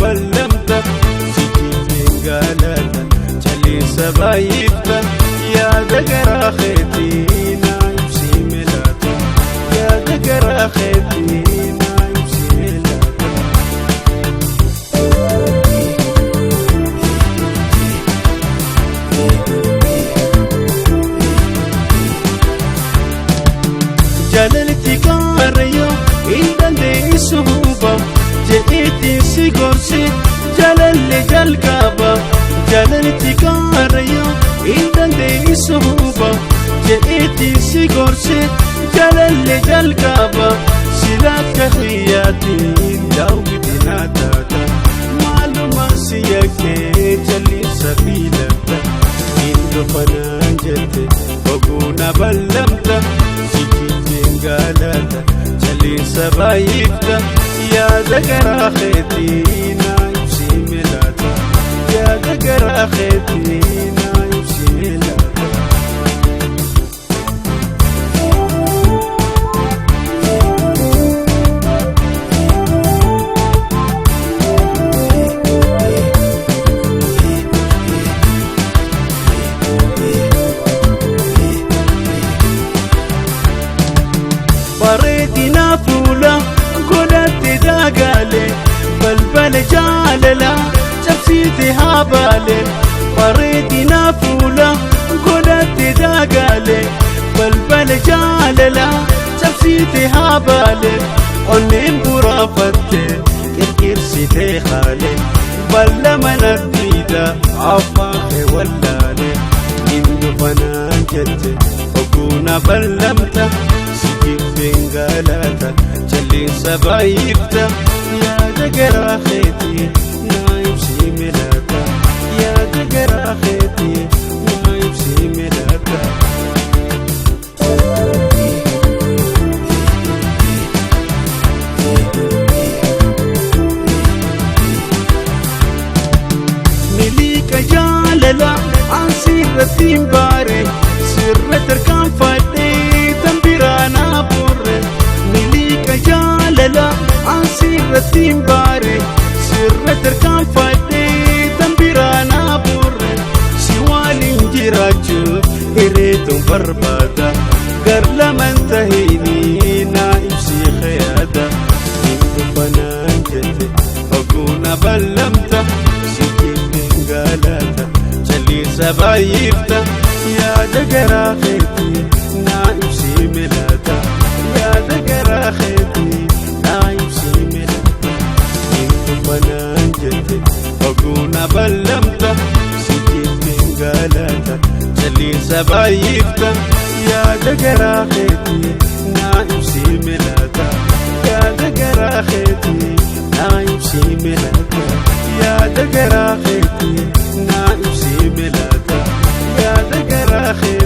ballamta si jibbeen galata calliinsa baay'ifta yaada garaa keetii naa ibsi milaata yaada garaa keetii naa ibsi milaata. Jaalalti kaarrayyoo hin dandeessu huba jedheetiin si gorse jaalalli jalqaba. Jaalalti kaarrayyoo hin dandeessu huba jedheetiin si gorse jaalalli jalqaba. Sila akka xiyyaatiin daawwiti naa taata maaluma si yakkee jalliinsa filatta hin dhufanaan jette oguu na ballamta si jibbeen galata calliinsa baay'ifta yaada garaa keetii naa ibsi milaata yaada garaa keetii naa ibsi milaata. Bareedina fuula godhatte daagaale balbala jaalala cabsiite haa baale. Bareedina fuula godhatte daagaale balbala jaalala cabsiite haa baale. Onneen buraafatte qirqirsitee haale balla mana diida afaan kee wallaale. Hin dhufanaan jette oguu na ballamta si jibbeen galata calliinsa baay'ifta yaada garaa keetii naa ibsi milaata yaada garaa keetii naa ibsi milaata. Miliqa jaalala an sirratti hin baare sirra tarkaanfadhee tan biraa naa boorre. Miliqa jaalala an sirratti hin baare sirra tarkaanfadhee tan biraa naa boorre. Si waliin jiraachuuf hireetuun barbaada gar laman tahinii naa ibsi yaada. Hin dhufanaan jette oguu na ballamta si jibbeen galata calliinsa baay'ifta yaada garaa keetii naa ibsi milaata yaada garaa keetii naa ibsi milaata. Hin dhufanaan jette oguu na ballamta si jibbeen galata calliinsa baay'ifta yaada garaa keetii naa ibsi milaata yaada garaa keetii naa ibsi milaata yaada garaa keetii naa ibsi milaata yaada garaa keetii.